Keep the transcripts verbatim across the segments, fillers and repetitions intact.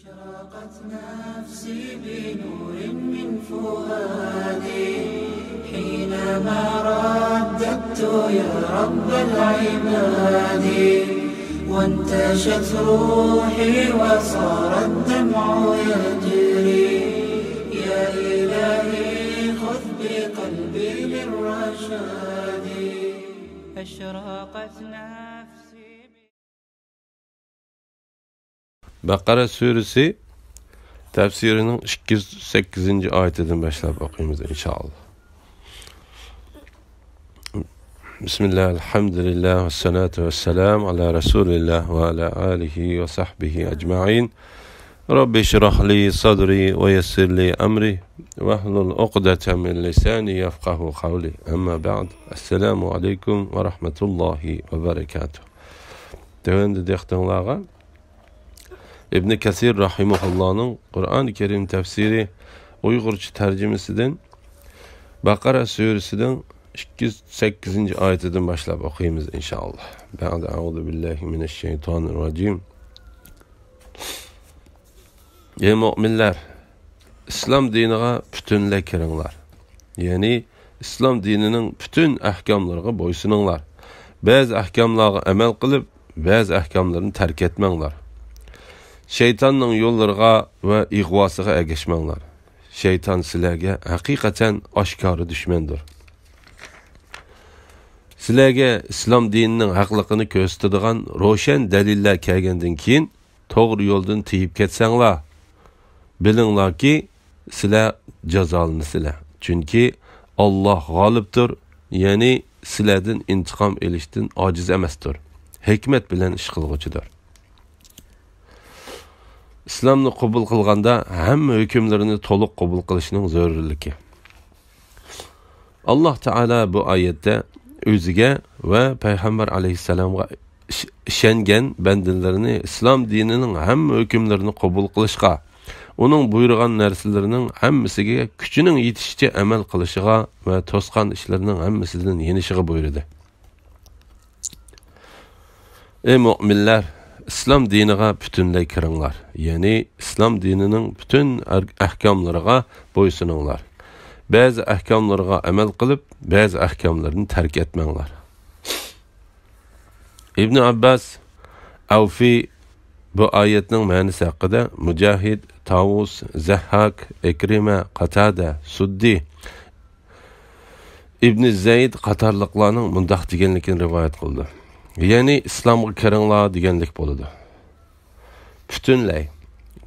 أشرقت نفسي بنور من فؤادي حينما رددت يا رب العباد، وانتشت روحي وصار الدمع يجري. يا إلهي خذ بقلبي للرشاد. أشرقت نفسي. بەقەرە سۈرىسى تەپسىرىنىڭ ئىككى يۈز سەككىزىنچى ئايىتىدىن باشلاپ ئوقۇيمىز، ئىنشائاللا. بىسمىللا، ئەلھەمدۇلىللا، ۋەسسالاتۇ ۋەسسالامۇ ئالا رەسۇلىللا ۋە ئالا ئالىھى ۋە سەھبىھى ئەجمەئىن. رەببىشرەھلى سەدرى ۋە يەسسىرلى ئەمرى ۋەھلۇل ئۇقدەتەم مىن لىسانى يەفقەھۇ قەۋلى. ئەمما بەئد. ئەسسالامۇ ئەلەيكۇم ۋە رەھمەتۇللاھى ۋە بەرەكاتۇھ. تۆۋەندە دىققىتىڭلارغا ئىبنى كەسىر رەھىمەھۇللانىڭ قۇرئان كەرىم تەپسىرى ئۇيغۇرچە تەرجىمىسىدىن بەقەرە سۈرىسىنىڭ ئىككى يۈز سەككىزىنچى ئايىتىدىن باشلاپ ئوقۇيمىز، ئىنشائاللا. بەئدە، ئەئۇزۇ بىللاھى مىنەششەيتانىررەجىم. ئەي مۆمىنلەر، ئىسلام دىنىغا پۈتۈنلەي كىرىڭلار. يەنى ئىسلام دىنىنىڭ پۈتۈن ئەھكاملىرىغا بويسۇنۇڭلار. بەزى ئەھكاملارغا ئەمەل قىلىپ، بەزى ئەھكاملىرىنى تەرك ئەتمەڭلار. شەيتاننىڭ يوللىرىغا ۋە ئىغۋاسىغا ئەگەشمەڭلار. شەيتان سىلەرگە ھەقىقەتەن ئاشكارا دۈشمەندۇر. سىلەرگە ئىسلام دىنىنىڭ ھەقلىقىنى كۆرسىتىدىغان روشەن دەلىللەر كەلگەندىن كېيىن، توغرا يولدىن تېيىپ كەتسەڭلار، بىلىڭلاركى، سىلەر جازالىنىسىلەر. چۈنكى ئاللاھ غالىبتۇر، يەنى سىلەردىن ئىنتىقام ئېلىشتىن ئاجىز ئەمەستۇر، ھېكمەت بىلەن ئىش قىلغۇچىدۇر. ئىسلامنى قوبۇل قىلغاندا ھەممە ھۆكۈملىرىنى تولۇق قوبۇل قىلىشنىڭ زۆرۈرلۈكى. ئاللاھ تائالا بۇ ئايەتتە ئۆزىگە ۋە پەيغەمبەر ئەلەيھىسسالامغا ئىش-، ئىشەنگەن بەندىلىرىنى ئىسلام دىنىنىڭ ھەممە ھۆكۈملىرىنى قوبۇل قىلىشقا، ئۇنىڭ بۇيرۇغان نەرسىلىرىنىڭ ھەممىسىگە كۈچىنىڭ يېتىشىچە ئەمەل قىلىشىغا ۋە توسقان ئىشلىرىنىڭ ھەممىسىدىن يېنىشىغا بۇيرۇدى. ئەي مۆمىنلەر، ئىسلام دىنىغا پۈتۈنلەي كىرىڭلار، يەنى ئىسلام دىنىنىڭ پۈتۈن ئەر-، ئەھكاملىرىغا بويسۇنۇڭلار. بەزى ئەھكاملىرىغا ئەمەل قىلىپ، بەزى ئەھكاملىرىنى تەرك ئەتمەڭلار. ئىبنى ئابباس، ئەۋفى بۇ ئايەتنىڭ مەنىسى ھەققىدە مۇجاھىد، تاۋۇس، زەھھاك، ئىكرىمە، قاتادە، سۇددى، ئىبنى زەيد قاتارلىقلارنىڭ مۇنداق دېگەنلىكىنى رىۋايەت قىلىدۇ. يەنى ئىسلامغا كىرىڭلار دېگەنلىك بولىدۇ. پۈتۈنلەي.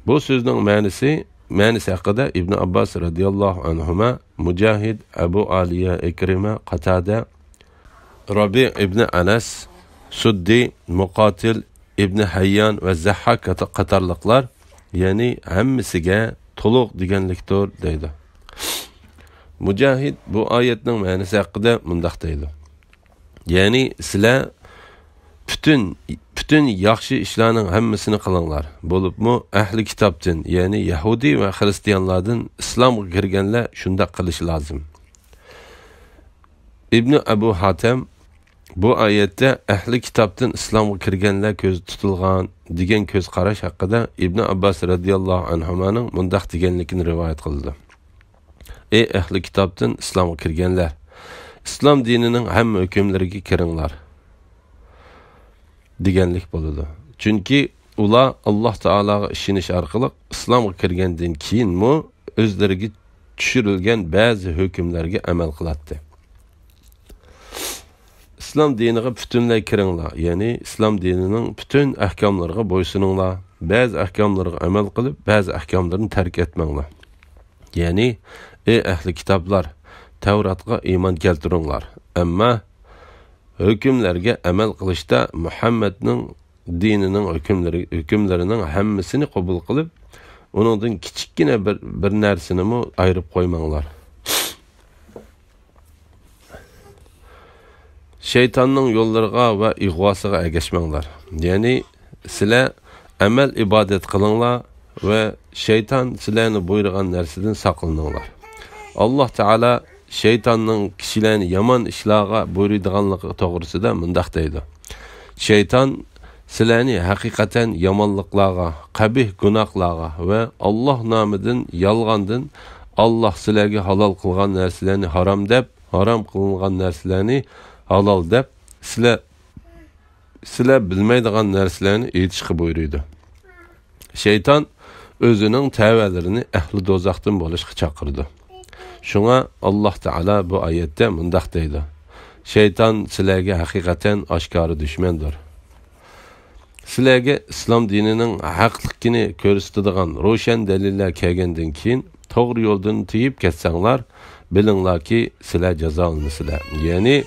بۇ سۆزنىڭ مەنىسى، مەنىسى ھەققىدە ئىبنى ئابباس رەزىياللاھۇ ئەنھۇما، مۇجاھىد، ئەبۇ ئالىيە، ئىكرىمە، قاتادە، رەبىئ ئىبنى ئەنەس، سۇددى، مۇقاتىل، ئىبنى ھەييان ۋە زەھھاك قاتا-، قاتارلىقلار، يەنى ھەممىسىگە تولۇق دېگەنلىكتۇر، دەيدۇ. مۇجاھىد بۇ ئايەتنىڭ مەنىسى ھەققىدە مۇنداق دەيدۇ. يەنى سىلەر پۈتۈن، پۈتۈن ياخشى ئىشلارنىڭ ھەممىسىنى قىلىڭلار. بولۇپمۇ ئەھلى كىتابتىن، يەنى يەھۇدىي ۋە خىرىستىيانلاردىن ئىسلامغا كىرگەنلەر شۇنداق قىلىشى لازىم. ئىبنى ئەبۇ ھاتەم بۇ ئايەتتە ئەھلى كىتابتىن ئىسلامغا كىرگەنلەر كۆزدە تۇتۇلغان دېگەن كۆز قاراش ھەققىدە ئىبنى ئابباس رەزىياللاھۇ ئەنھۇمانىڭ مۇنداق دېگەنلىكىنى رىۋايەت قىلىدۇ. ئەي ئەھلى كىتابتىن ئىسلامغا كىرگەنلەر، ئىسلام دىنىنىڭ ھەممە ھۆكۈملىرىگە كىرىڭلار، دېگەنلىك بولىدۇ. چۈنكى ئۇلار ئاللاھ تائالاغا ئىشىنىش ئارقىلىق ئىسلامغا كىرگەندىن كېيىنمۇ ئۆزلىرىگە چۈشۈرۈلگەن بەزى ھۆكۈملەرگە ئەمەل قىلاتتى. ئىسلام دىنىغا پۈتۈنلەي كىرىڭلار، يەنى ئىسلام دىنىنىڭ پۈتۈن ئەھكاملىرىغا بويسۇنۇڭلار، بەزى ئەھكاملىرىغا ئەمەل قىلىپ، بەزى ئەھكاملىرىنى تەرك ئەتمەڭلار. يەنى، ئەي ئەھلى كىتابلار، تەۋراتقا ئىمان كەلتۈرۈڭلار. ئەمما ھۆكۈملەرگە ئەمەل قىلىشتا مۇھەممەدنىڭ دىنىنىڭ ھۆكۈملىرى، ھۆكۈملىرىنىڭ ھەممىسىنى قوبۇل قىلىپ، ئۇنىڭدىن كىچىككىنە بىر، بىر نەرسىنىمۇ ئايرىپ قويماڭلار. شەيتاننىڭ يوللىرىغا ۋە ئىغۋاسىغا ئەگەشمەڭلار. يەنى سىلەر ئەمەل ئىبادەت قىلىڭلار ۋە شەيتان سىلەرنى بۇيرۇغان نەرسىدىن ساقلىنىڭلار. ئاللاھ تائالا شەيتاننىڭ كىشىلەرنى يامان ئىشلارغا بۇيرۇيدىغانلىقى توغرىسىدا مۇنداق دەيدۇ. شەيتان سىلەرنى ھەقىقەتەن يامانلىقلارغا، قەبىھ گۇناھلارغا ۋە ئاللاھ نامىدىن يالغاندىن، ئاللاھ سىلەرگە ھالال قىلغان نەرسىلەرنى ھارام دەپ، ھارام قىلىنغان نەرسىلەرنى ھالال دەپ، سىلەر، سىلەر بىلمەيدىغان نەرسىلەرنى ئېيتىشقا بۇيرۇيدۇ. شەيتان ئۆزىنىڭ تەۋەلىرىنى ئەھلى دوزاختىن بولۇشقا چاقىرىدۇ. شۇڭا ئاللاھ تائالا بۇ ئايەتتە مۇنداق دەيدۇ: شەيتان سىلەرگە ھەقىقەتەن ئاشكارا دۈشمەندۇر. سىلەرگە ئىسلام دىنىنىڭ ھەقلىقىنى كۆرسىتىدىغان روشەن دەلىللەر كەلگەندىن كېيىن، توغرا يولدىن تېيىپ كەتسەڭلار، بىلىڭلاركى، سىلەر جازالىنىسىلەر. يەنى،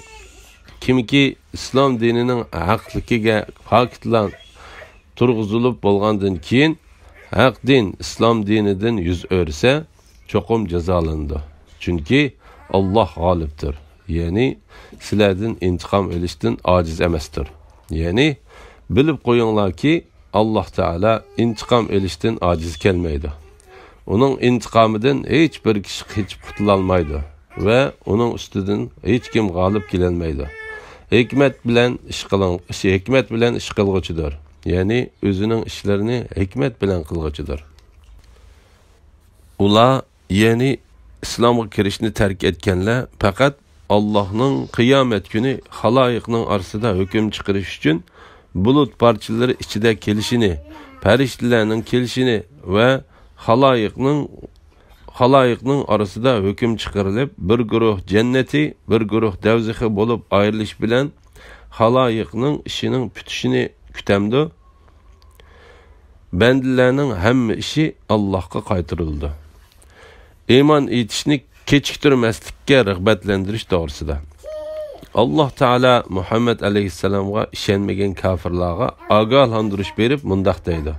كىمكى ئىسلام دىنىنىڭ ھەقلىكىگە پاكىتلار تۇرغۇزۇلۇپ بولغاندىن كېيىن، ھەق دىن ئىسلام دىنىدىن يۈز ئۆرۈسە، چوقۇم جازالىنىدۇ. چۈنكى ئاللاھ غالىبتۇر. يەنى سىلەردىن ئىنتىقام ئېلىشتىن ئاجىز ئەمەستۇر. يەنى بىلىپ قويۇڭلاركى، ئاللاھ تائالا ئىنتىقام ئېلىشتىن ئاجىز كەلمەيدۇ. ئۇنىڭ ئىنتىقامىدىن ھېچ بىر كىشى قېچىپ قۇتۇلالمايدۇ ۋە ئۇنىڭ ئۈستىدىن ھېچكىم غالىب كېلەلمەيدۇ. ھېكمەت بىلەن ئىش قىلىڭ، ھېكمەت بىلەن ئىش قىلغۇچىدۇر. يەنى ئۆزىنىڭ ئىشلىرىنى ھېكمەت بىلەن قىلغۇچىدۇر. ئۇلار، يەنى ئىسلامغا كىرىشنى تەرك ئەتكەنلەر، پەقەت ئاللاھنىڭ قىيامەت كۈنى خالايىقنىڭ ئارىسىدا ھۆكۈم چىقىرىش ئۈچۈن بۇلۇت پارچىلىرى ئىچىدە كېلىشىنى، پەرىشتىلەرنىڭ كېلىشىنى ۋە خالايىقنىڭ، خالايىقنىڭ ئارىسىدا ھۆكۈم چىقىرىلىپ، بىر گۇرۇھ جەننىتى، بىر گۇرۇھ دەۋزىخى بولۇپ ئايرىلىش بىلەن خالايىقنىڭ ئىشىنىڭ پۈتۈشىنى كۈتەمدۇ؟ بەندىلەرنىڭ ھەممە ئىشى ئاللاھقا قايتۇرۇلىدۇ. ئىمان ئېيتىشنى كېچىكتۈرمەسلىككە رىغبەتلەندۈرۈش توغرىسىدا. ئاللاھ تائالا مۇھەممەد ئەلەيھىسسالامغا ئىشەنمىگەن كاپىرلارغا ئاگاھلاندۇرۇش بېرىپ مۇنداق دەيدۇ: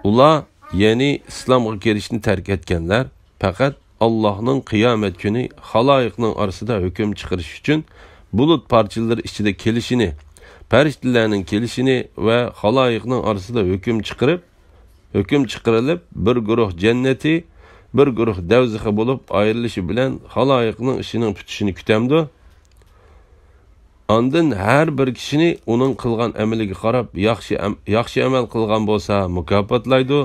ئۇلار، يەنى ئىسلامغا كىرىشنى تەرك ئەتكەنلەر، پەقەت ئاللاھنىڭ قىيامەت كۈنى خالايىقنىڭ ئارىسىدا ھۆكۈم چىقىرىش ئۈچۈن بۇلۇت پارچىلىرى ئىچىدە كېلىشىنى، پەرىشتىلەرنىڭ كېلىشىنى ۋە خالايىقنىڭ ئارىسىدا ھۆكۈم چىقىرىپ، ھۆكۈم چىقىرىلىپ، بىر گۇرۇھ جەننىتى، بىر گۇرۇھ دەۋزىخى بولۇپ ئايرىلىشى بىلەن خالايىقنىڭ ئىشىنىڭ پۈتۈشىنى كۈتەمدۇ؟ ئاندىن ھەر بىر كىشىنى ئۇنىڭ قىلغان ئەمىلىگە قاراپ، ياخشى ئەم-، ياخشى ئەمەل قىلغان بولسا مۇكاپاتلايدۇ،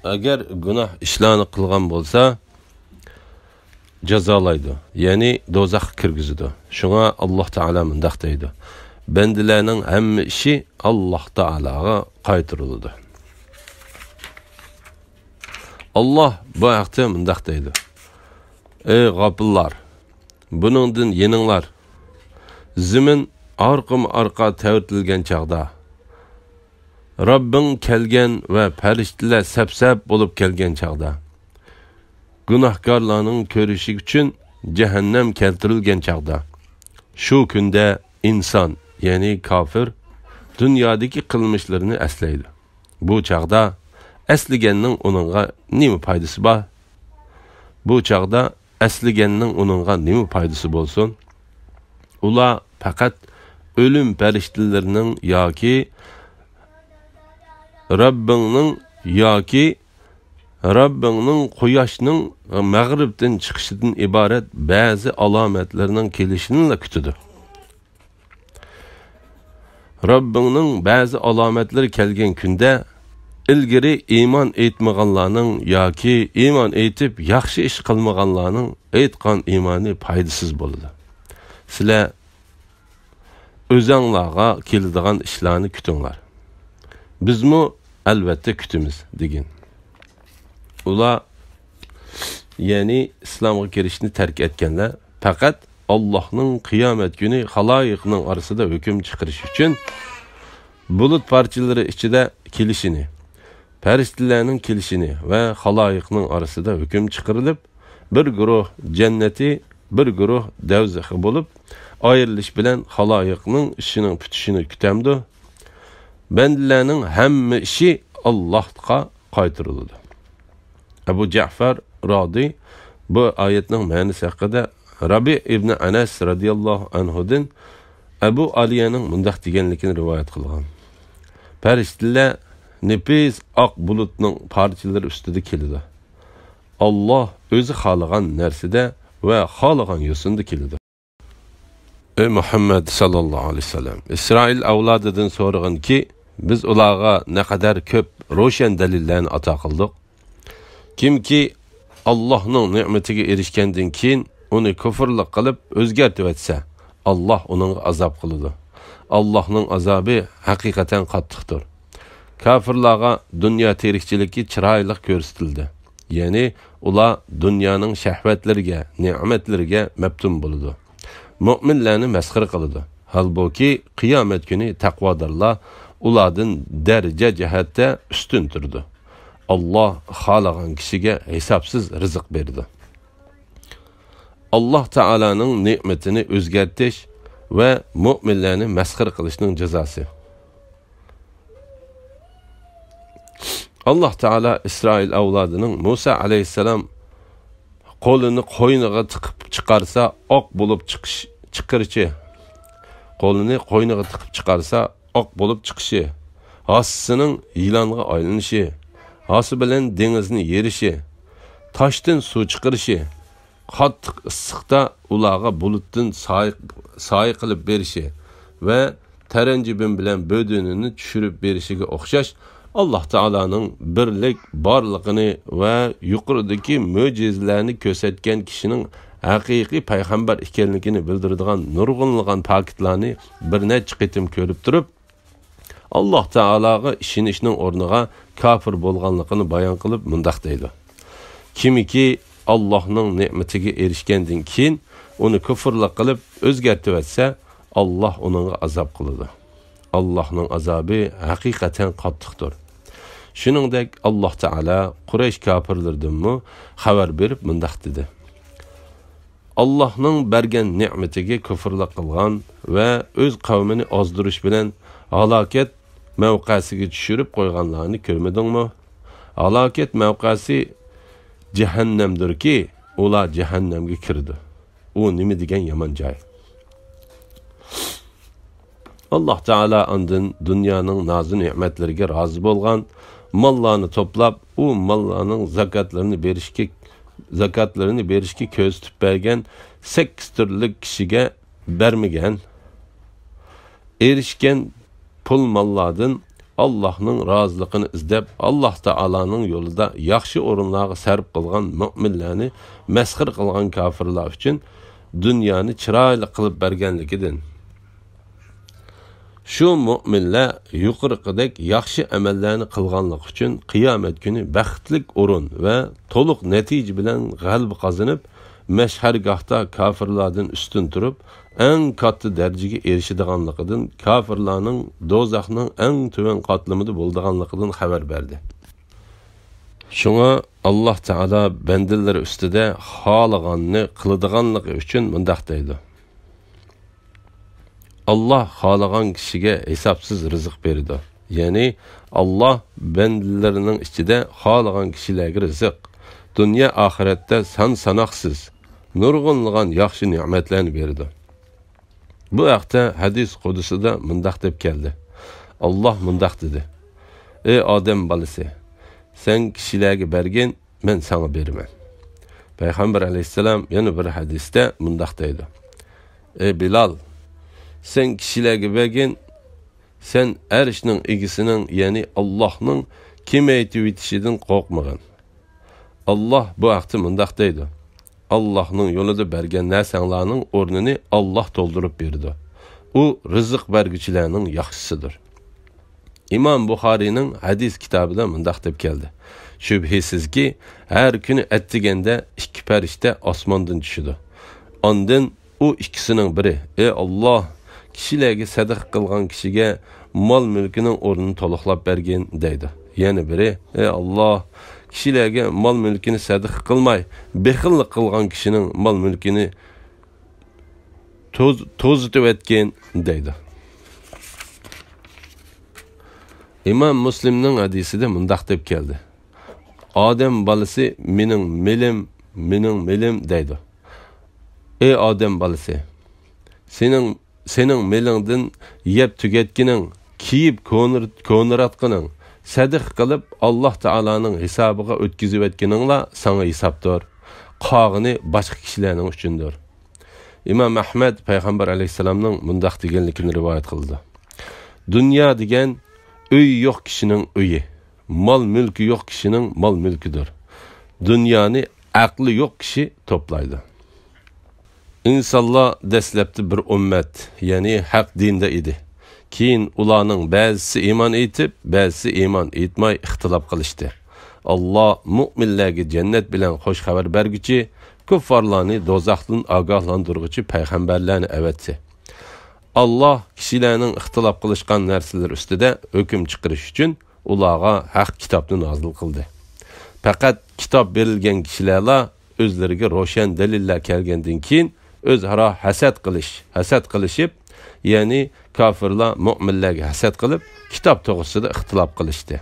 ئەگەر گۇناھ ئىشلارنى قىلغان بولسا جازالايدۇ، يەنى دوزاخقا كىرگۈزىدۇ. شۇڭا ئاللاھ تائالا مۇنداق دەيدۇ: بەندىلەرنىڭ ھەممە ئىشى ئاللاھ تائالاغا قايتۇرۇلىدۇ. ئاللاھ بۇ ھەقتە مۇنداق دەيدۇ: ئەي غاپىللار! بۇنىڭدىن يېنىڭلار. زېمىن ئارقىمۇ ئارقا تەۋرىتىلگەن چاغدا، رەببىڭ كەلگەن ۋە پەرىشتىلەر سەپسەپ بولۇپ كەلگەن چاغدا، گۇناھكارلارنىڭ كۆرۈشى ئۈچۈن جەھەننەم كەلتۈرۈلگەن چاغدا، شۇ كۈندە ئىنسان، يەنى كاپىر، دۇنيادىكى قىلمىشلىرىنى ئەسلەيدۇ. بۇ چاغدا ئەسلىگەننىڭ ئۇنىڭغا نېمە پايدىسى بار؟ بۇ چاغدا ئەسلىگەننىڭ ئۇنىڭغا نېمە پايدىسى بولسۇن؟ ئۇلار پەقەت ئۆلۈم پەرىشتىلىرىنىڭ ياكى رەببىڭنىڭ ياكى رەببىڭنىڭ قۇياشنىڭ مەغرىبتىن چىقىشىدىن ئىبارەت بەزى ئالامەتلىرىنىڭ كېلىشىنىلا كۈتىدۇ. رەببىڭنىڭ بەزى ئالامەتلىرى كەلگەن كۈندە، ئىلگىرى ئىمان ئېيتمىغانلارنىڭ ياكى ئىمان ئېيتىپ ياخشى ئىش قىلمىغانلارنىڭ ئېيتقان ئىمانى پايدىسىز بولىدۇ. سىلەر ئۆزەڭلارغا كېلىدىغان ئىشلارنى كۈتۈڭلار. بىزمۇ ئەلۋەتتە كۈتىمىز، دېگىن. ئۇلار، يەنى ئىسلامغا كىرىشنى تەرك ئەتكەنلەر، پەقەت ئاللاھنىڭ قىيامەت كۈنى خالايىقنىڭ ئارىسىدا ھۆكۈم چىقىرىش ئۈچۈن بۇلۇت پارچىلىرى ئىچىدە كېلىشىنى، پەرىشتىلەرنىڭ كېلىشىنى ۋە خالايىقنىڭ ئارىسىدا ھۆكۈم چىقىرىلىپ، بىر گۇرۇھ جەننىتى، بىر گۇرۇھ دەۋزىخى بولۇپ ئايرىلىش بىلەن خالايىقنىڭ ئىشىنىڭ پۈتۈشىنى كۈتەمدۇ؟ بەندىلەرنىڭ ھەممە ئىشى ئاللاھقا قايتۇرۇلىدۇ. ئەبۇ جەئفەر رازى بۇ ئايەتنىڭ مەنىسى ھەققىدە رەبىئ ئىبنى ئەنەس رەزىياللاھۇ ئەنھۇدىن ئەبۇ ئالىيەنىڭ مۇنداق دېگەنلىكىنى رىۋايەت قىلغان: پەرىشتىلەر نېپىز ئاق بۇلۇتنىڭ پارچىلىرى ئۈستىدە كېلىدۇ. ئاللاھ ئۆزى خالىغان نەرسىدە ۋە خالىغان يوسۇندا كېلىدۇ. ئەي مۇھەممەد ساللاللاھۇ ئەلەيھى ۋەسەللەم، ئىسرائىل ئەۋلادىدىن سورىغىنكى، بىز ئۇلارغا نەقەدەر كۆپ روشەن دەلىللەرنى ئاتا قىلدۇق. كىمكى ئاللاھنىڭ نېمىتىگە ئېرىشكەندىن كېيىن ئۇنى كۇفۇرلۇق قىلىپ ئۆزگەرتىۋەتسە، ئاللاھ ئۇنىڭغا ئازاب قىلىدۇ. ئاللاھنىڭ ئازابى ھەقىقەتەن قاتتىقتۇر. كاپىرلارغا دۇنيا تىرىكچىلىكى چىرايلىق كۆرسىتىلدى. يەنى ئۇلار دۇنيانىڭ شەھۋەتلىرىگە، نېمەتلىرىگە مەپتۇن بولىدۇ. مۆمىنلەرنى مەسخىرە قىلىدۇ. ھالبۇكى، قىيامەت كۈنى تەقۋادارلار ئۇلاردىن دەرىجە جەھەتتە ئۈستۈن تۇرىدۇ. ئاللاھ خالىغان كىشىگە ھېسابسىز رىزىق بېرىدۇ. ئاللاھ تائالانىڭ نېمىتىنى ئۆزگەرتىش ۋە مۆمىنلەرنى مەسخىرە قىلىشنىڭ جازاسى. ئاللاھ تائالا ئىسرائىل ئەۋلادىنىڭ مۇسا ئەلەيھىسسالام قولىنى قوينىغا تىقىپ چىقارسا ئاق بولۇپ چىقىش، چىقىرىشى، قولىنى قوينىغا تىقىپ چىقارسا ئاق بولۇپ چىقىشى، ھاسىسىنىڭ يىلانغا ئايلىنىشى، ھاسا بىلەن دېڭىزنى يېرىشى، تاشتىن سۇ چىقىرىشى، قاتتىق ئىسسىقتا ئۇلارغا بۇلۇتتىن سايە، سايە قىلىپ بېرىشى ۋە تەرەنجىبىن بىلەن بۆدۈنىنى چۈشۈرۈپ بېرىشىگە ئوخشاش، ئاللاھ تائالانىڭ بىرلىك، بارلىقىنى ۋە يۇقىرىدىكى مۆجىزىلەرنى كۆرسەتكەن كىشىنىڭ ھەقىقىي پەيغەمبەر ئىكەنلىكىنى بىلدۈرىدىغان نۇرغۇنلىغان پاكىتلارنى بىر نەچچە قېتىم كۆرۈپ تۇرۇپ، ئاللاھ تائالاغا ئىشىنىشنىڭ ئورنىغا كاپىر بولغانلىقىنى بايان قىلىپ مۇنداق دەيدۇ: كىمكى ئاللاھنىڭ نېمىتىگە ئېرىشكەندىن كېيىن ئۇنى كۇفۇرلۇق قىلىپ ئۆزگەرتىۋەتسە، ئاللاھ ئۇنىڭغا ئازاب قىلىدۇ. ئاللاھنىڭ ئازابى ھەقىقەتەن قاتتىقتۇر. شۇنىڭدەك ئاللاھ تائالا قۇرەيش كاپىرلىرىدىنمۇ خەۋەر بېرىپ مۇنداق دېدى: ئاللاھنىڭ بەرگەن نېمىتىگە كۇفۇرلۇق قىلغان ۋە ئۆز قەۋمىنى ئازدۇرۇش بىلەن ھالاكەت مەۋقەسىگە چۈشۈرۈپ قويغانلارنى كۆرمىدىڭمۇ؟ ھالاكەت مەۋقەسى جەھەننەمدۇركى، ئۇلار جەھەننەمگە كىرىدۇ. ئۇ نېمە دېگەن يامان جاي! ئاللاھ تائالا ئاندىن دۇنيانىڭ نازۇ-نېمەتلىرىگە رازى بولغان، ماللارنى توپلاپ، ئۇ ماللارنىڭ زاكاتلىرىنى بېرىشكە، زاكاتلىرىنى بېرىشكە كۆرسىتىپ بەرگەن سەككىز تۈرلۈك كىشىگە بەرمىگەن، ئېرىشكەن پۇل-ماللاردىن ئاللاھنىڭ رازىلىقىنى ئىزدەپ، ئاللاھ تائالانىڭ يولىدا ياخشى ئورۇنلارغا سەرپ قىلغان مۆمىنلەرنى مەسخىرە قىلغان كاپىرلار ئۈچۈن دۇنيانى چىرايلىق قىلىپ بەرگەنلىكىدىن، شۇ مۆمىنلەر يۇقىرىقىدەك ياخشى ئەمەللەرنى قىلغانلىقى ئۈچۈن قىيامەت كۈنى بەختلىك ئورۇن ۋە تولۇق نەتىجە بىلەن غەلىبە قازىنىپ، مەشھەرگاھتا كاپىرلاردىن ئۈستۈن تۇرۇپ، ئەڭ كاتتا دەرىجىگە ئېرىشىدىغانلىقىدىن، كاپىرلارنىڭ دوزاخنىڭ ئەڭ تۆۋەن قاتلىمىدا بولىدىغانلىقىدىن خەۋەر بەردى. شۇڭا ئاللاھ تائالا بەندىلىرى ئۈستىدە خالىغاننى قىلىدىغانلىقى ئۈچۈن مۇنداق دەيدۇ: ئاللاھ خالىغان كىشىگە ھېسابسىز رىزىق بېرىدۇ. يەنى ئاللاھ بەندىلىرىنىڭ ئىچىدە خالىغان كىشىلەرگە رىزىق، دۇنيا ئاخىرەتتە سان-ساناقسىز، نۇرغۇنلىغان ياخشى نېمەتلەرنى بېرىدۇ. بۇ ھەقتە ھەدىس قۇدسىدا مۇنداق دەپ كەلدى: ئاللاھ مۇنداق دېدى: ئەي ئادەم بالىسى، سەن كىشىلەرگە بەرگىن، مەن ساڭا بېرىمەن. پەيغەمبەر ئەلەيھىسسالام يەنە بىر ھەدىستە مۇنداق دەيدۇ: ئەي بىلال، سەن كىشىلەرگە بەرگىن، سەن ئەرشنىڭ ئىگىسىنىڭ، يەنى ئاللاھنىڭ كېمەيتىۋېتىشىدىن قورقمىغىن. ئاللاھ بۇ ھەقتە مۇنداق دەيدۇ: ئاللاھنىڭ يولىدا بەرگەن نەرسەڭلارنىڭ ئورنىنى ئاللاھ تولدۇرۇپ بېرىدۇ. ئۇ رىزىق بەرگۈچىلەرنىڭ ياخشىسىدۇر. ئىمام بۇخارىينىڭ ھەدىس كىتابىدا مۇنداق دەپ كەلدى: شۈبھىسىزكى، ھەر كۈنى ئەتىگەندە ئىككى پەرىشتە ئاسماندىن چۈشىدۇ. ئاندىن ئۇ ئىككىسىنىڭ بىرى: ئەي ئاللاھ، كىشىلەرگە سەدىقە قىلغان كىشىگە مال-مۈلكىنىڭ ئورنىنى تولۇقلاپ بەرگىن، دەيدۇ. يەنە بىرى: ئەي ئاللاھ، كىشىلەرگە مال-مۈلكىنى سەدىقە قىلماي، بېخىللىق قىلغان كىشىنىڭ مال-مۈلكىنى توز-، توزۇتۇۋەتكىن، دەيدۇ. ئىمام مۇسلىمنىڭ ھەدىسىدە مۇنداق دەپ كەلدى: ئادەم بالىسى مېنىڭ مېلىم، مېنىڭ مېلىم دەيدۇ. ئەي ئادەم بالىسى، سېنىڭ، سېنىڭ مېلىڭدىن يەپ تۈگەتكىنىڭ، كىيىپ كونىر-، كونىراتقىنىڭ، سەدىقە قىلىپ ئاللاھ تائالانىڭ ھېسابىغا ئۆتكۈزۈۋەتكىنىڭلا ساڭا ھېسابتۇر. قالغىنى باشقا كىشىلەرنىڭ ئۈچۈندۇر. ئىمام ئەھمەد پەيغەمبەر ئەلەيھىسسالامنىڭ مۇنداق دېگەنلىكىنى رىۋايەت قىلىدۇ: دۇنيا دېگەن ئۆيى يوق كىشىنىڭ ئۆيى، مال-مۈلكى يوق كىشىنىڭ مال-مۈلكىدۇر. دۇنيانى ئەقلى يوق كىشى توپلايدۇ. ئىنسانلار دەسلەپتە بىر ئۈممەت، يەنى ھەق دىندا ئىدى. كېيىن ئۇلارنىڭ بەزىسى ئىمان ئېيتىپ، بەزىسى ئىمان ئېيتماي ئىختىلاپ قىلىشتى. ئاللا مۇئمىنلەرگە جەننەت بىلەن خۇش خەۋەر بەرگۈچى، كۇففارلارنى دوزاختىن ئاگاھلاندۇرغۇچى پەيغەمبەرلەرنى ئەۋەتتى. ئاللا كىشىلەرنىڭ ئىختىلاپ قىلىشقان نەرسىلىرى ئۈستىدە ھۆكۈم چىقىرىش ئۈچۈن ئۇلارغا ھەق كىتابنى نازىل قىلدى. پەقەت كىتاب بېرىلگەن كىشىلەرلا ئۆزلىرىگە روشەن دەلىللەر كەلگەندىن كېيىن ئۆزئارا ھەسەت قىلىش، ھەسەت قىلىشىپ، يەنى كاپىرلار مۇئمىنلەرگە ھەسەت قىلىپ، كىتاب توغرىسىدا ئىختىلاپ قىلىشتى.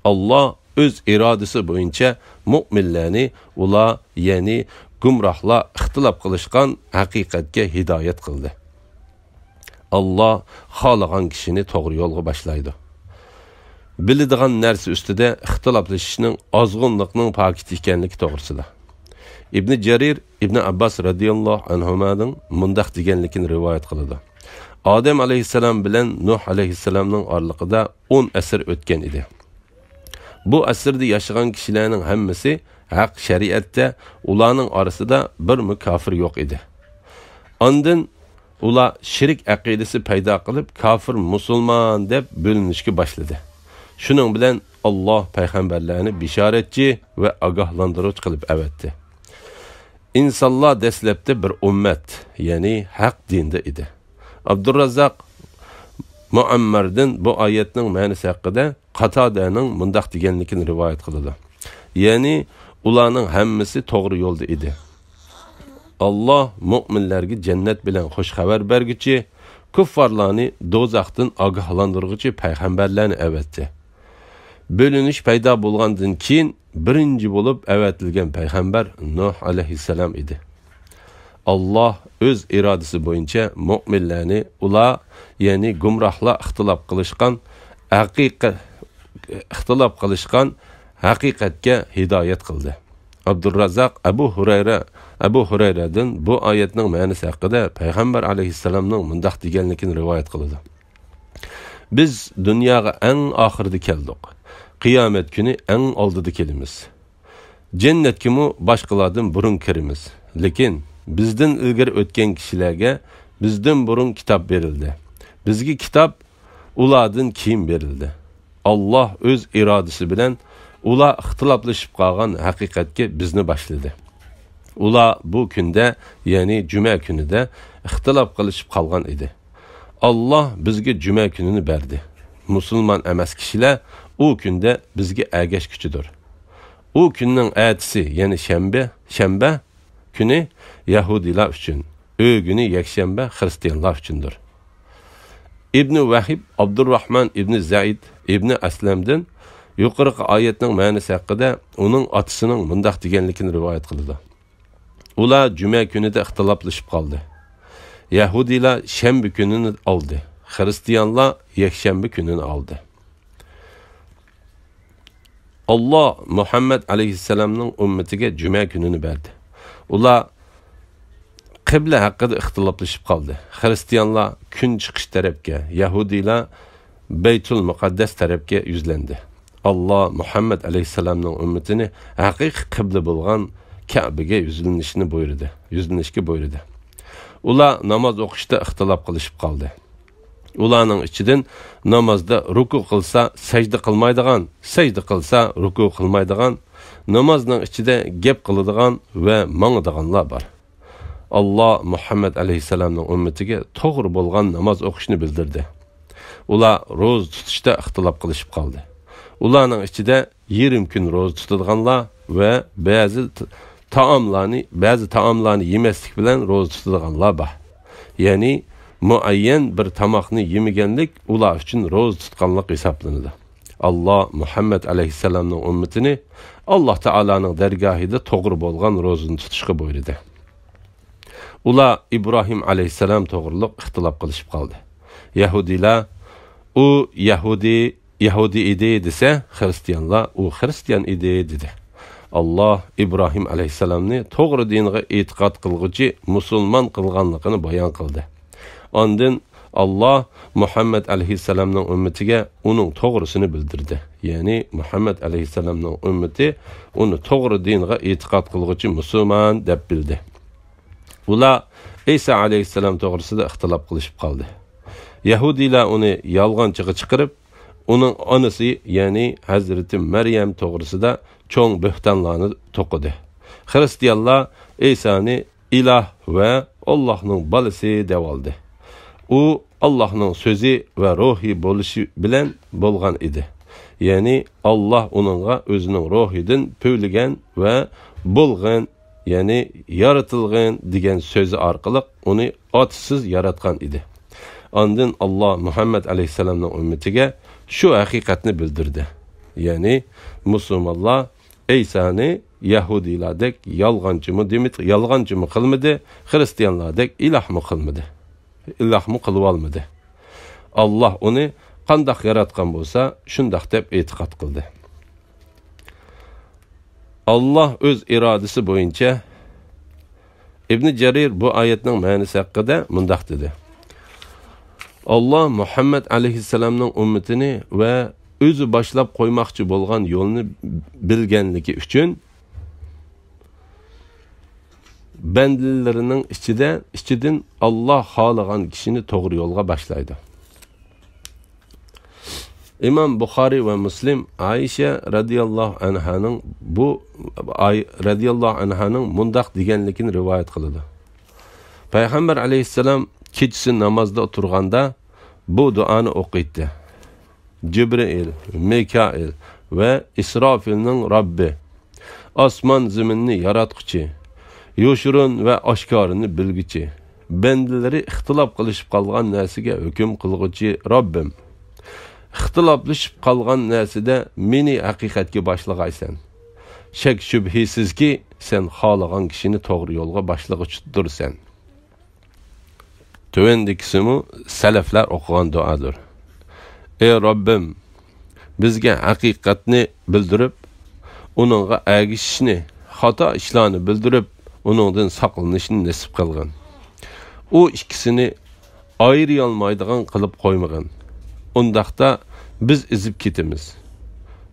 ئاللا ئۆز ئىرادىسى بويىچە مۇئمىنلەرنى ئۇلار، يەنى گۇمراھلار ئىختىلاپ قىلىشقان ھەقىقەتكە ھىدايەت قىلدى. ئاللا خالىغان كىشىنى توغرا يولغا باشلايدۇ. بىلىدىغان نەرسە ئۈستىدە ئىختىلاپلىشىشنىڭ ئازغۇنلۇقنىڭ پاكىتى ئىكەنلىكى توغرىسىدا. ئىبنى جەرىر ئىبنى ئابباس رەزىياللاھۇ ئەنھۇمادىن مۇنداق دېگەنلىكىنى رىۋايەت قىلىدۇ: ئادەم ئەلەيھىسسالام بىلەن نۇھ ئەلەيھىسسالامنىڭ ئارىلىقىدا ئون ئەسىر ئۆتكەن ئىدى. بۇ ئەسىردە ياشىغان كىشىلەرنىڭ ھەممىسى ھەق شەرىئەتتە، ئۇلارنىڭ ئارىسىدا بىرمۇ كاپىر يوق ئىدى. ئاندىن ئۇلار شىرك ئەقىدىسى پەيدا قىلىپ، كاپىر، مۇسۇلمان دەپ بۆلۈنۈشكە باشلىدى. شۇنىڭ بىلەن ئاللا پەيغەمبەرلەرنى بېشارەتچى ۋە ئاگاھلاندۇرغۇچى قىلىپ ئەۋەتتى. ئىنسانلار دەسلەپتە بىر ئۈممەت، يەنى ھەق دىندا ئىدى. ئابدۇرراززاق مۇئەممەردىن بۇ ئايەتنىڭ مەنىسى ھەققىدە قاتادەنىڭ مۇنداق دېگەنلىكىنى رىۋايەت قىلىدۇ: يەنى ئۇلارنىڭ ھەممىسى توغرا يولدا ئىدى. ئاللا مۇئمىنلەرگە جەننەت بىلەن خۇش خەۋەر بەرگۈچى، كۇففارلارنى دوزاختىن ئاگاھلاندۇرغۇچى پەيغەمبەرلەرنى ئەۋەتتى. بۆلۈنۈش پەيدا بولغاندىن كېيىن بىرىنچى بولۇپ ئەۋەتىلگەن پەيغەمبەر نۇھ ئەلەيھىسسالام ئىدى. ئاللا ئۆز ئىرادىسى بويىچە مۇئمىنلەرنى ئۇلار، يەنى گۇمراھلار ئىختىلاپ قىلىشقان ھەقىقە-، ئىختىلاپ قىلىشقان ھەقىقەتكە ھىدايەت قىلدى. ئابدۇررازاق ئەبۇ ھۇرەيرە، ئەبۇ ھۇرەيرەدىن بۇ ئايەتنىڭ مەنىسى ھەققىدە پەيغەمبەر ئەلەيھىسسالامنىڭ مۇنداق دېگەنلىكىنى رىۋايەت قىلىدۇ: بىز دۇنياغا ئەڭ ئاخىرىدا كەلدۇق. قىيامەت كۈنى ئەڭ ئالدىدا كېلىمىز. جەننەتكىمۇ باشقىلاردىن بۇرۇن كىرىمىز. لېكىن بىزدىن ئىلگىرى ئۆتكەن كىشىلەرگە بىزدىن بۇرۇن كىتاب بېرىلدى. بىزگە كىتاب ئۇلاردىن كېيىن بېرىلدى. ئاللا ئۆز ئىرادىسى بىلەن ئۇلار ئىختىلاپلىشىپ قالغان ھەقىقەتكە بىزنى باشلىدى. ئۇلار بۇ كۈندە، يەنى جۈمە كۈنىدە ئىختىلاپ قىلىشىپ قالغان ئىدى. ئاللا بىزگە جۈمە كۈنىنى بەردى. مۇسۇلمان ئەمەس كىشىلەر ئۇ كۈندە بىزگە ئەگەشكۈچىدۇر. ئۇ كۈننىڭ ئەتىسى، يەنى شەنبە، شەنبە كۈنى يەھۇدىيلار ئۈچۈن، ئۆگۈنى يەكشەنبە خىرىستىيانلار ئۈچۈندۇر. ئىبنى ۋەھىب ئابدۇرراھمان ئىبنى زەيد ئىبنى ئەسلەمدىن يۇقىرىقى ئايەتنىڭ مەنىسى ھەققىدە ئۇنىڭ ئاتىسىنىڭ مۇنداق دېگەنلىكىنى رىۋايەت قىلىدۇ: ئۇلار جۈمە كۈنىدە ئىختىلاپلىشىپ قالدى. يەھۇدىيلار شەنبە كۈنىنى ئالدى، خىرىستىيانلار يەكشەنبە كۈنىنى ئالدى. ئاللا مۇھەممەد ئەلەيھىسسالامنىڭ ئۈممىتىگە جۈمە كۈنىنى بەردى. ئۇلار قىبلە ھەققىدە ئىختىلاپلىشىپ قالدى. خىرىستىيانلار كۈن چىقىش تەرەپكە، يەھۇدىيلار بەيتۇل مۇقەددەس تەرەپكە يۈزلەندى. ئاللا مۇھەممەد ئەلەيھىسسالامنىڭ ئۈممىتىنى ھەقىقىي قىبلە بولغان كەبىگە يۈزلىنىشنى بۇيرۇدى، يۈزلىنىشكە بۇيرۇدى. ئۇلار ناماز ئوقۇشتا ئىختىلاپ قىلىشىپ قالدى. ئۇلارنىڭ ئىچىدىن نامازدا رۇكۇ قىلسا سەجدە قىلمايدىغان، سەجدە قىلسا رۇكۇ قىلمايدىغان، نامازنىڭ ئىچىدە گەپ قىلىدىغان ۋە ماڭىدىغانلار بار. ئاللا مۇھەممەد ئەلەيھىسسالامنىڭ ئۈممىتىگە توغرا بولغان ناماز ئوقۇشنى بىلدۈردى. ئۇلار روزا تۇتۇشتا ئىختىلاپ قىلىشىپ قالدى. ئۇلارنىڭ ئىچىدە يېرىم كۈن روزا تۇتىدىغانلار ۋە بەزى ت-، تائاملارنى، بەزى تائاملارنى يېمەسلىك بىلەن روزا تۇتىدىغانلار بار. يەنى مۇئەييەن بىر تاماقنى يېمىگەنلىك ئۇلار ئۈچۈن روزا تۇتقانلىق ھېسابلىنىدۇ. ئاللا مۇھەممەد ئەلەيھىسسالامنىڭ ئۈممىتىنى ئاللا تائالانىڭ دەرگاھىدا توغرا بولغان روزىنى تۇتۇشقا بۇيرۇدى. ئۇلار ئىبراھىم ئەلەيھىسسالام توغرۇلۇق ئىختىلاپ قىلىشىپ قالدى. يەھۇدىيلار، «ئۇ يەھۇدىي، يەھۇدىي ئىدى» دېسە، خىرىستىيانلار، «ئۇ خىرىستىيان ئىدى» دېدى. ئاللاھ ئىبراھىم ئەلەيھىسسالامنى توغرا دىنغا ئېتىقاد قىلغۇچى مۇسۇلمان قىلغانلىقىنى بايان قىلدى. ئاندىن ئاللاھ مۇھەممەد ئەلەيھىسسالامنىڭ ئۈممىتىگە ئۇنىڭ توغرىسىنى بىلدۈردى. يەنى مۇھەممەد ئەلەيھىسسالامنىڭ ئۈممىتى ئۇنى توغرا دىنغا ئېتىقاد قىلغۇچى مۇسۇلمان دەپ بىلدى. ئۇلار ئەيسا ئەلەيھىسسالام توغرىسىدا ئىختىلاپ قىلىشىپ قالدى. يەھۇدىيلار ئۇنى يالغانچىغا چىقىرىپ، ئۇنىڭ ئانىسى، يەنى ھەزرىتى مەريەم توغرىسىدا چوڭ بۆھتانلارنى توقۇدى. خىرىستىيانلار ئەيسانى ئىلاھ ۋە ئاللاھنىڭ بالىسى دەۋالدى. ئۇ ئاللاھنىڭ سۆزى ۋە روھى بولۇشى بىلەن بولغان ئىدى. يەنى ئاللاھ ئۇنىڭغا ئۆزىنىڭ روھىدىن پۈۋلىگەن ۋە بولغىن، يەنى يارىتىلغىن دېگەن سۆزى ئارقىلىق ئۇنى ئاتىسىز ياراتقان ئىدى. ئاندىن ئاللاھ مۇھەممەد ئەلەيھىسسالامنىڭ ئۈممىتىگە شۇ ھەقىقەتنى بىلدۈردى. يەنى مۇسۇلمانلار ئەيسانى يەھۇدىيلاردەك يالغانچىمۇ دېمىدى، يالغانچىمۇ قىلمىدى، خىرىستىيانلاردەك ئىلاھمۇ قىلمىدى. ئىلاھمۇ قىلىۋالمىدى. ئاللاھ ئۇنى قانداق ياراتقان بولسا، شۇنداق دەپ ئېتىقاد قىلدى. ئاللاھ ئۆز ئىرادىسى بويىچە. ئىبنى جەرىر بۇ ئايەتنىڭ مەنىسى ھەققىدە مۇنداق دېدى: ئاللاھ مۇھەممەد ئەلەيھىسسالامنىڭ ئۈممىتىنى ۋە ئۆزى باشلاپ قويماقچى بولغان يولنى بىلگەنلىكى ئۈچۈن، بەندىلىرىنىڭ ئىچىدە، ئىچىدىن ئاللاھ خالىغان كىشىنى توغرا يولغا باشلايدۇ. ئىمام بۇخارىي ۋە مۇسلىم ئائىشە رەزىياللاھۇ ئەنھانىڭ بۇ ئاي-، رەزىياللاھۇ ئەنھانىڭ مۇنداق دېگەنلىكىنى رىۋايەت قىلىدۇ. پەيغەمبەر ئەلەيھىسسالام كېچىسى نامازدا تۇرغاندا بۇ دۇئانى ئوقۇيتتى: جىبرىئىل، مىكائىل ۋە ئىسرافىلنىڭ رەببى، ئاسمان زېمىننى ياراتقۇچى، يوشۇرۇن ۋە ئاشكارىنى بىلگۈچى، بەندىلىرى ئىختىلاپ قىلىشىپ قالغان نەرسىگە ھۆكۈم قىلغۇچى رەببىم، ئىختىلاپلىشىپ قالغان نەرسىدە مېنى ھەقىقەتكە باشلىغايسەن. شەك-شۈبھىسىزكى، سەن خالىغان كىشىنى توغرا يولغا باشلىغۇچىدۇرسەن. تۆۋەندىكىسىمۇ سەلەفلەر ئوقۇغان دۇئادۇر. ئەي رەببىم، بىزگە ھەقىقەتنى بىلدۈرۈپ، ئۇنىڭغا ئەگىشىشنى، خاتا ئىشلارنى بىلدۈرۈپ، ئۇنىڭدىن ساقلىنىشنى نېسىپ قىلغىن. ئۇ ئىككىسىنى ئايرىيالمايدىغان قىلىپ قويمىغىن. ئۇنداقتا بىز ئېزىپ كېتىمىز.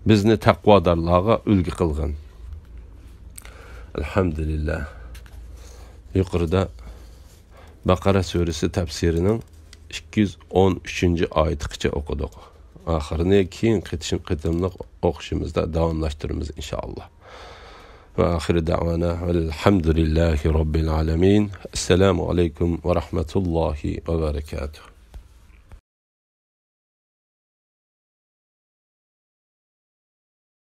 بىزنى تەقۋادارلارغا ئۈلگە قىلغىن. ئەلھەمدۇلىللاھ. يۇقىرىدا بەقەرە سۈرىسى تەپسىرىنىڭ ئىككى يۈز ئون ئۈچىنچى ئايىتىغىچە ئوقۇدۇق. ئاخىرىنى كېيىن قېتىشىم-، قېتىملىق ئوقۇشىمىزدا داۋاملاشتۇرىمىز، ئىنشائاللاھ. ۋە ئاخىرى دەۋانا ۋەلھەمدۇلىللاھى رەببىل ئالەمىن. ئەسسالامۇ ئەلەيكۇم ۋە رەھمەتۇللاھى ۋە بەرەكاتۇھ.